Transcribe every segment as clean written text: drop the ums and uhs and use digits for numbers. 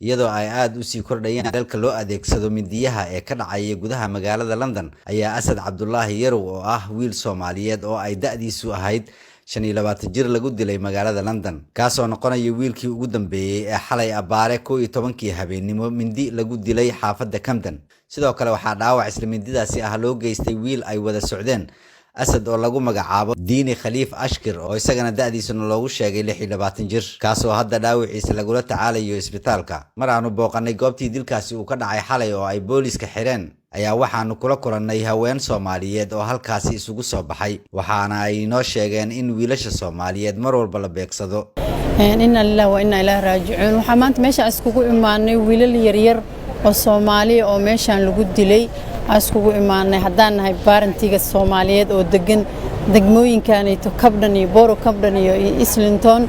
Iyadoo ay aada u sii kordhayaan dalka loo adeegsado mindiyaha ee ka dhacaya gudaha magaalada London, ayaa Asad Cabdulaahi Yarow, oo ah wiil Soomaaliyeed oo ay da'diisu ahayd 25 jir, lagu dilay magaalada London, kaasoo noqonaya wiilkii ugu dambeeyey ee xalay abbaare 11-kii habeennimo mindi lagu dilay xaafadda Camden. Sidoo kale waxaa dhaawac isla mindidaasi ah loo geystay wiil ay wada socdeen Asad oo lagu magacaabo Diini Khaliif Ashkir, oo isagana da'diisuna loogu sheegay 26 jir, kaasoo hadda dhaawiciisa lagula tacaalayo isbitaalka. Mar aanu booqanay goobtii dilkaasi uu ka dhacay xalay oo ay booliiska xireen, ayaa waxaanu kula kulannay haween Soomaaliyeed oo halkaasi isugu soo baxay, waxaana ay inoo sheegeen in wiilasha Soomaaliyeed mar walba la beegsado. Inna lillahi wa inna ilaahi raajicuun. Waxaa maanta meesha iskugu imaanay wiilal yaryar oo Soomaaliya oo meeshaan lagu dilay iskugu imaanay, haddaan nahay parentiga Soomaaliyeed oo degan degmooyinkanayto Camden iyo Borough Camden iyo Islington.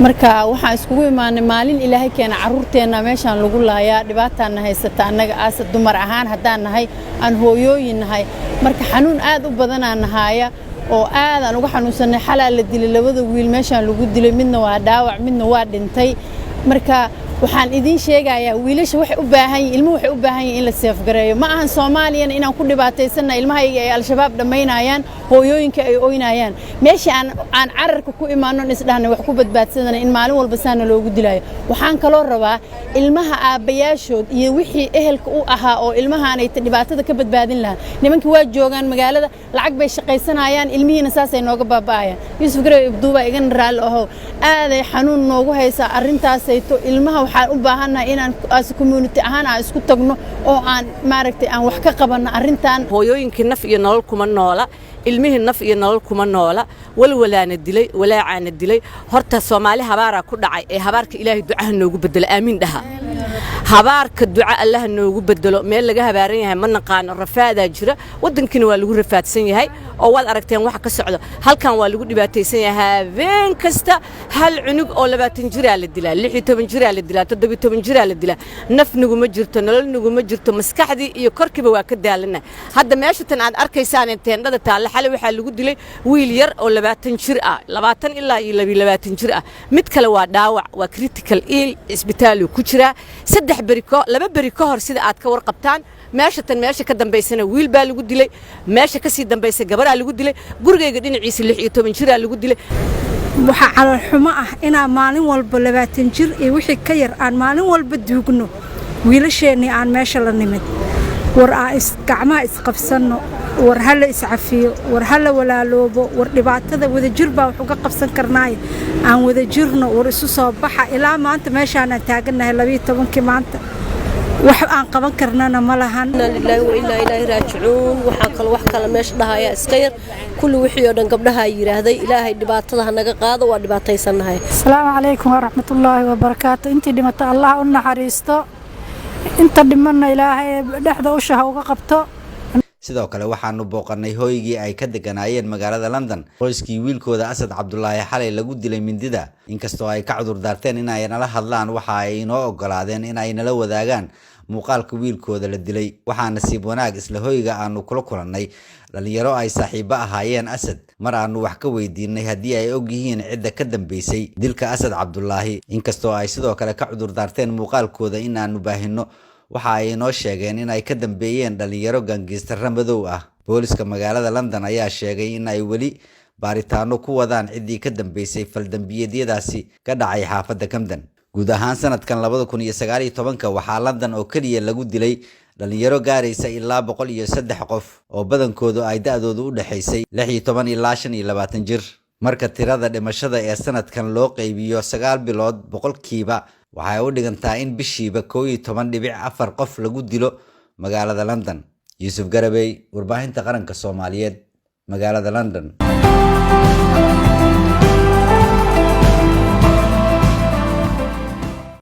Marka waxaan iskugu imaanay maalin Ilaahay keena carruurteenna meeshaan lagu laayaa. Dhibaataana haysata annaga aasa dumar ahaan haddaan nahay, aan hooyooyin nahay. Marka xanuun aad u badanaa nahaaya oo aadaan uga xanuunsanay. Xalaa la dilay labada wiil meeshaan lagu dilay, midna waa dhaawac, midna waa dhintay. Marka waxaan idiin sheegayaa, wiilasha waxay u baahan yihiin, ilmuhu waxay u baahan yihiin in la safegareeyo. Ma ahan Soomaaliyana inaan ku dhibaataysanna, ilmahayga ay Al-Shabaab dhammaynayaan, hooyooyinka ay oynayaan. Meeshii aan cararka ku imaano, isdhahnay wax ku badbaadsadana, in maalin walba saana loogu dilaayo. Waxaan kaloo rabaa ilmaha aabbayaashood iyo wixii ehelka u ahaa oo ilmahaanay dhibaatada ka badbaadin lahaa. Nimankii waa joogaan magaalada, lacag bay shaqaysanayaan, ilmihiina saasay nooga baaba'ayaan. Yuusuf Garow Ibduuba, igana raalli ahow, aaday xanuun noogu haysaa arrintaasayto. Ilmaha waxaan u baahannahay inaan as community ahaan aan isku tagno oo aan maaragtay aan wax ka qabanno arrintan. Hooyooyinkii naf iyo nolol kuma noola, ilmihii naf iyo nolol kuma noola. Walwalaana dilay, walaacaana dilay. Horta Soomaali habaaraa ku dhacay ee habaarka Ilaahay ducaha noogu bedelo. Aamiin dhaha. Habaarka duca Allaha noogu bedelo. Meel laga habaaran yahay ma naqaano. Rafaadaa jira, waddankiina waa lagu rafaadsan yahay oo waad aragteen waxa ka socdo halkan. Waa lagu dhibaataysan yahay. Habeen kasta hal cunug oo 20 jiraa la dilaa, 16 jiraa la dilaa, 17 jiraa la dilaa. Naf nuguma jirto, nolol nuguma jirto, maskaxdii iyo korkiiba waa ka daalana. Hadda meesha tan aad arkaysaan teendhada taalla, xalay waxaa lagu dilay wiil yar oo 20 jir ah, 20 ilaa iyo 22 jir ah. Mid kale waa dhaawac, waa critical ill, isbitaaluu ku jiraa. 3 beri, 2 beri ka hor, sida aad ka warqabtaan, meesha tan meesha ka dambaysana wiil baa lagu dilay, meesha ka sii dambaysa gabaraa lagu dilay, gurigayga dhinaciisa 16 jiraa lagu dilay. Waxaa caloolxumo ah inaan maalin walba 20 jir iyo wixii ka yar aan maalin walba duugno wiilasheennii aan meesha la nimid. War aan gacmaha isqabsanno, war ha la iscafiyo, war ha la walaaloobo, war dhibaatada wadajir baa wax uga qabsan karnaaye aan wadajirno. War isu soo baxa. Ilaa maanta meeshaanaan taagannahay, 12-kii maanta, wax aan qaban karnana ma lahan. Inna lilaahi wa innaa ilaahi raajicuun. Waxaan kale wax kale meesha dhahayaa iska yar. Kulli wixii oo dhan gabdhaha yidhaahday. Ilaahay dhibaatada ha naga qaado, waa dhibaataysannahay. Asalaamu calaykum waraxmatullaahi wabarakaatu. Intii dhimata Allah u naxariisto, inta dhimanna Ilaahay dhexda usha ha uga qabto. Sidoo kale waxaanu booqanay hooygii ay ka deganaayeen magaalada London qoyskii wiilkooda Asad Cabdulaahi xalay lagu dilay mindida. Inkastoo ay ka cudur daarteen in ay nala hadlaan, waxa ay inoo ogolaadeen in ay nala wadaagaan muuqaalka wiilkooda la dilay. Waxaa nasiib wanaag isla hoyga aanu kula kulannay dhalinyaro ay saaxiibo ahaayeen Asad. Mar aanu wax ka weydiinay haddii ay og yihiin cidda ka dambeysay dilka Asad Cabdulaahi, inkastoo ay sidoo kale ka cudur daarteen muuqaalkooda in aanu baahino, waxa ay inoo sheegeen in ay ka dambeeyeen dhalinyaro gangistara madow ah. Booliska magaalada London ayaa sheegay in ay weli baaritaano ku wadaan ciddii ka dambeysay faldambiyeedyadaasi ka dhacay xaafadda Camden. Guud ahaan sanadkan 2019-ka waxaa London oo keliya lagu dilay dhalinyaro gaaraysa ilaa 103 qof oo badankoodu ay da'doodu u dhexaysay 16 ilaa 25 jir. Marka tirada dhimashada ee sanadkan loo qaybiyo 9 bilood, boqolkiiba waxay u dhigantaa in bishiiba 11.4 qof lagu dilo magaalada London. Yuusuf Garabey, Warbaahinta Qaranka Soomaaliyeed, magaalada London.